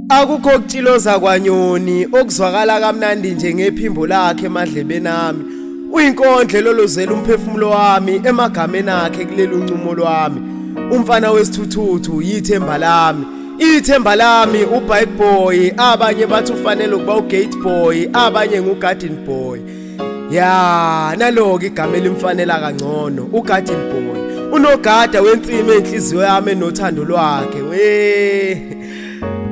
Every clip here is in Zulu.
Akukho kutshiloza kwanyoni okuzwakala kamnandi nje ngephimbo lakhe emadlebeni ami. Uyinkondlo elolozela umphefumulo wami emagameni akhe kulelu ncumo lwami. Umfana wesithuthuthu yithemba lami. Ithemba lami ubike boy, abanye bathi ufanele ukuba ugate boy, abanye ngugarden boy. Ya, naloke igama elimfanela kangcono, ugarden boy. Unogada wensimi enhliziyo yami enothando lwakhe. We.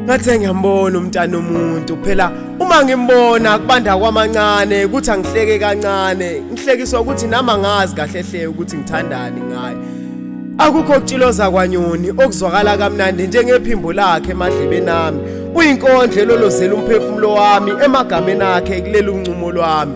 Ngathi ngiyambona umntana omuntu phela uma ngimbona kubanda kwamancane ukuthi angihleke kancane ngihlekiswa ukuthi nami angazi kahle hle ukuthi ngithandani ngaye. Akukho kutshiloza kwanyoni okuzwakala kamnandi njengephimbo lakhe emadlebeni ami. Uyinkondlo elolozela umphefumulo wami emagameni akhe kulelu ncumo lwami.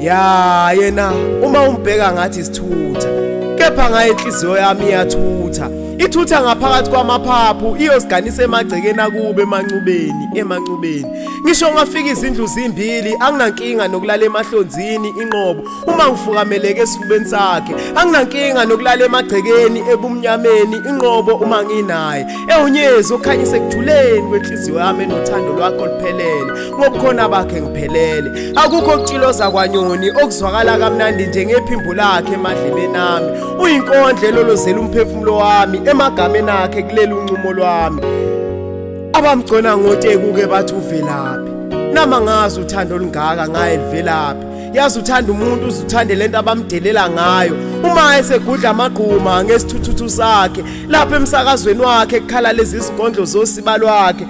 Ya yena uma umbheka ngathi isithutha kepha ngaye inhliziyo yami iyathutha. Ithutha ngaphakathi kwamaphaphu iyosiganisa emagcekeni akube emancubeni emancubeni. Ngisho ngafika izindlu zimbili anginankinga nokulala emahlonzini inqobo uma ngifukameleke esifubeni sakhe anginankinga nokulala emagcekeni ebumnyameni inqobo uma nginaye ewunyezi okhanyisa ekujuleni kwenhliziyo yami enothando lwakho oluphelele ngobukhona bakhe ngiphelele akukho kutshiloza kwanyoni okuzwakala kamnandi njengephimbo lakhe emadlebeni ami uyinkondlo elolozela umphefumulo wami emagameni akhe kuleli uncumo lwami. Abamgcona ngoteku ke bathi uvelaphi? Nama ngazi uthando olungaka ngaye livelaphi? Yazi uthanda umuntu uzuthande lento abamdelela ngayo. Uma esegudla amagquma ngesithuthuthu sakhe lapha emsakazweni wakhe kukhala lezi zikondlo zosiba lwakhe.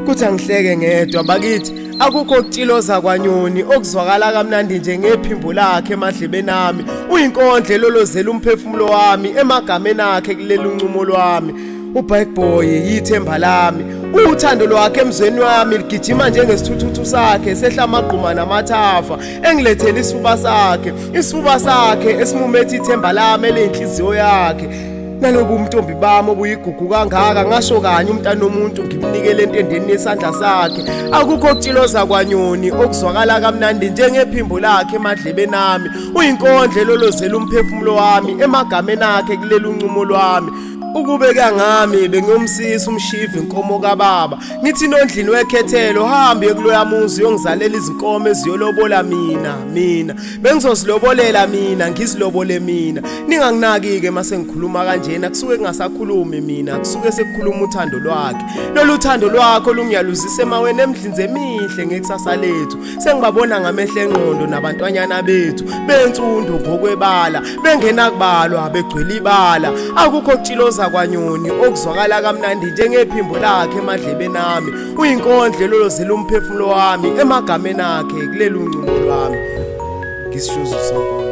Kuthi angihleke ngedwa bakithi akukho kutshiloza kwanyoni okuzwakala kamnandi nje ngephimbo lakhe emadlebeni ami. Uyinkondlo elolozela umphefumulo wami emagameni akhe kulelu ncumo lwami. Ubike boy yithemba lami. Uthando lwakhe emzweni wami ligijima njengesithuthuthu sakhe sehla amagquma namathafa engilethela isifuba sakhe, isifuba sakhe esimumethe ithemba lami eliyinhliziyo yakhe. Nalobu umntombi bami obuyigugu kangaka ngasho kanye umntana omuntu ngimnikele entendeni yesandla sakhe. Akukho kutshiloza kwanyoni okuzwakala kamnandi njengephimbo lakhe emadlebeni ami. Uyinkondlo elolozela umphefumulo wami emagameni akhe kulelu ncumo lwami. Ukube kangami bengiyomsisa umshiva inkomo kababa ngithi nondlini wekhethelo hambe kuloya muzi uyongizalela izinkomo eziyolobola mina mina bengizozilobolela mina ngizilobole mina ninganginaki ke mase ngikhuluma kanjena kusuke kungasakhulumi mina kusuke sekukhuluma uthando lwakhe lolu thando lwakho lungiyaluzisa emaweni emdlinze emihle ngekusasa lethu sengibabona ngamehlo engqondo nabantwanyana bethu bensundu ngokwebala bengenakubalwa begcwele ibala akukho kutshiloza kwanyoni okuzwakala kamnandi njengephimbo lakhe emadlebeni ami uyinkondlo elolozela umphefumulo wami emagameni akhe kulelu ncumo lwami ngisishuzu sonkondlo.